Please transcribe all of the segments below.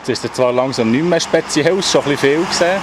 Jetzt ist zwar langsam nicht mehr speziell, schon ein bisschen viel gesehen.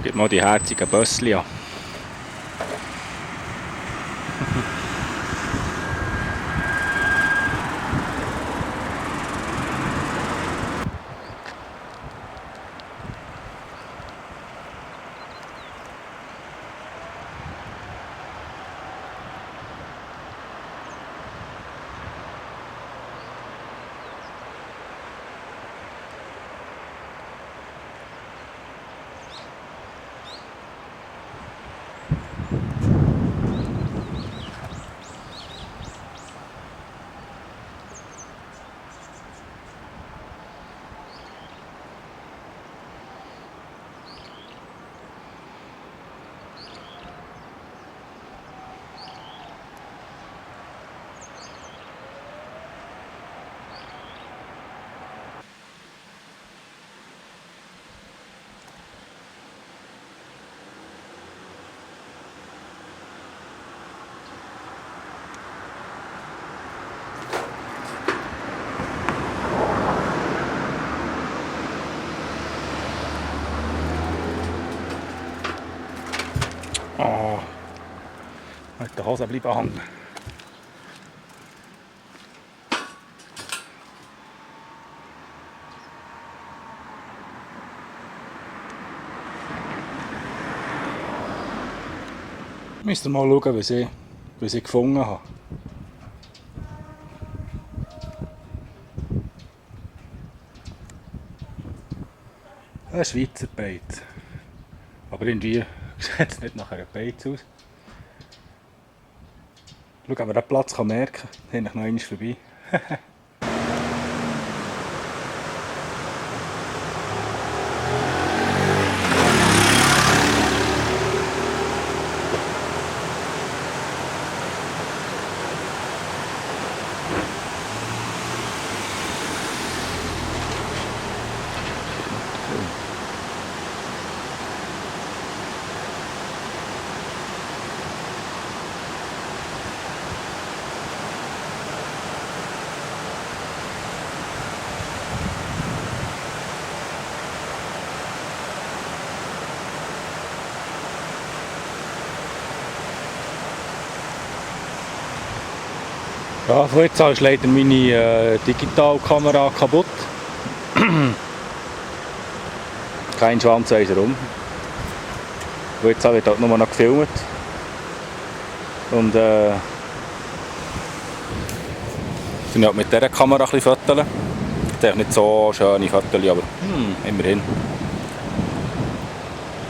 Schaut mal die herzigen Bössli an. Oh, mit der Hose bleiben hängen. Müsst ihr mal schauen, was ich gefunden habe. Ein Schweizer Beiz. Aber irgendwie sieht es nicht nach einer Beiz aus. Schau, ob man den Platz merken kann. Dann bin ich noch einmal vorbei. Ja, von jetzt an ist leider meine Digitalkamera kaputt. Kein Schwanzeiser rum. Von jetzt an wird halt nur noch gefilmt. Und dann halt mit dieser Kamera ein bisschen fotografieren. Das ist nicht so schöne Fotos, aber immerhin.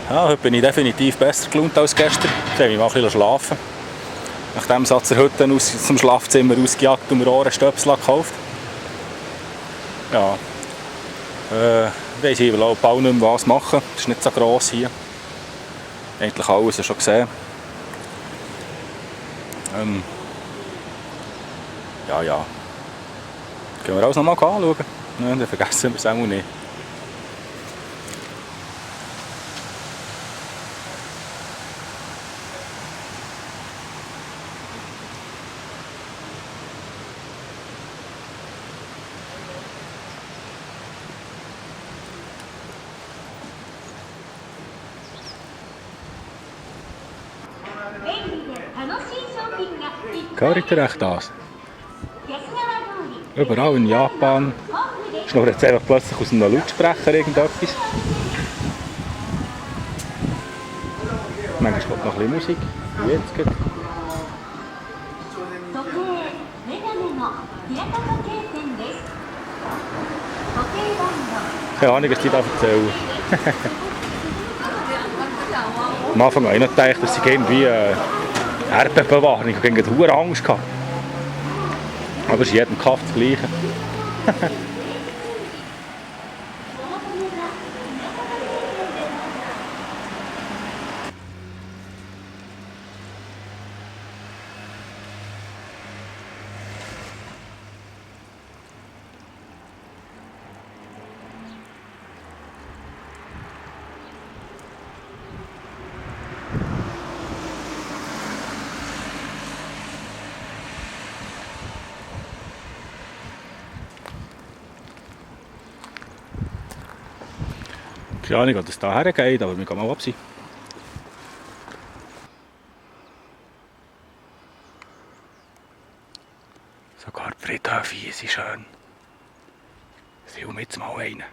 Ja, heute bin ich definitiv besser gelaunt als gestern. Jetzt habe ich mal ein bisschen schlafen. Nachdem hat er heute aus dem Schlafzimmer ausgejagt und mir Ohrenstöpsel gekauft. Ja, ich weiss überhaupt auch nicht mehr was machen. Es ist nicht so gross hier. Eigentlich alles schon gesehen. Ja. Können wir alles noch mal anschauen? Nein, dann vergessen wir es auch nicht. Gehört ihr echt das? Überall in Japan schnurrt jetzt einfach plötzlich aus einem Lautsprecher irgendetwas. Manchmal kommt noch ein bisschen Musik, wie jetzt geht. Keine Ahnung, was die da erzählen. Am Anfang habe ich noch gedacht, dass sie irgendwie Erdbebenwarnung und gegen hohe Angst gehabt. Aber es ist in jedem Kaff das Gleiche. Keine Ahnung, ob das da hergeht, aber wir gehen mal absehen. Sogar die Friedhöfe hier sind schön. Film jetzt mal einen.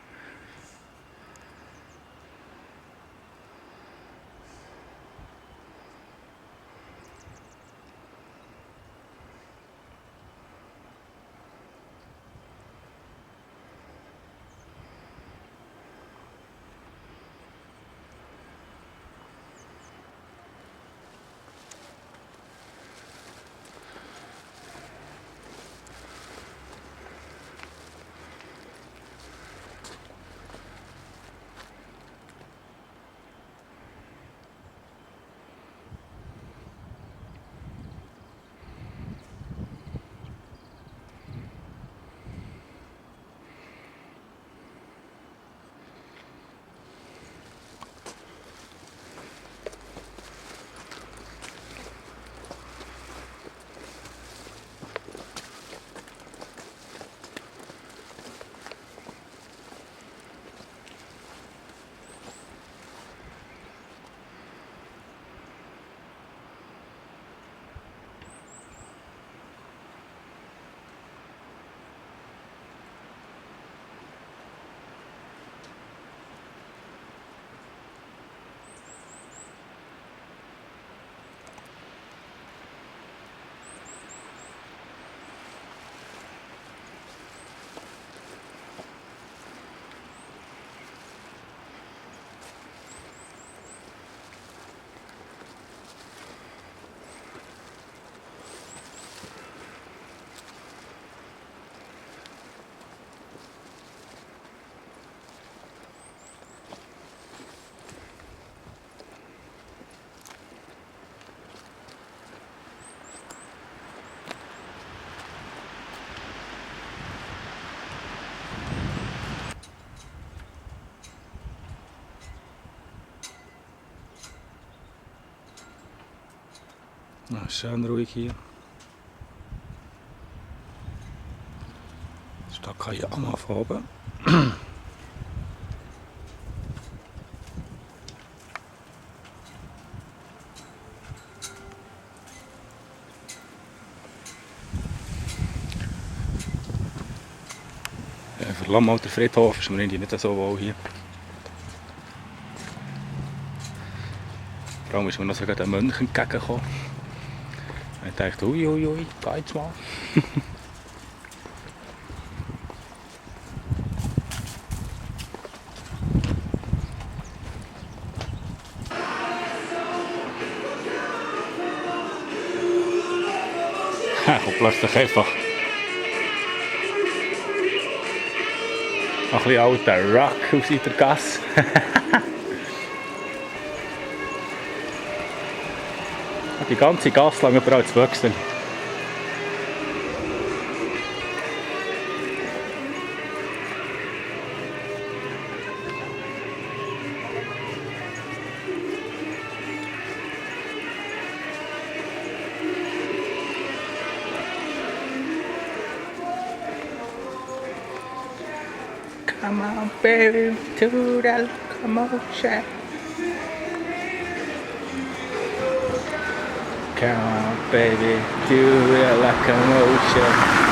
Ja, schön ruhig hier. Stadt Kayama von oben. Für Lammalter Friedhof ist mir nicht so wohl hier. Vor allem ist mir noch sogar ein Mönch entgegengekommen. Ich dachte, ui, geht's mal. Kommt plötzlich einfach ein bisschen alter Rock aus der Gasse. Die ganze Gasse lang überall zu wachsen. Come on, baby, to the locomotion. Come on, baby, do the locomotion.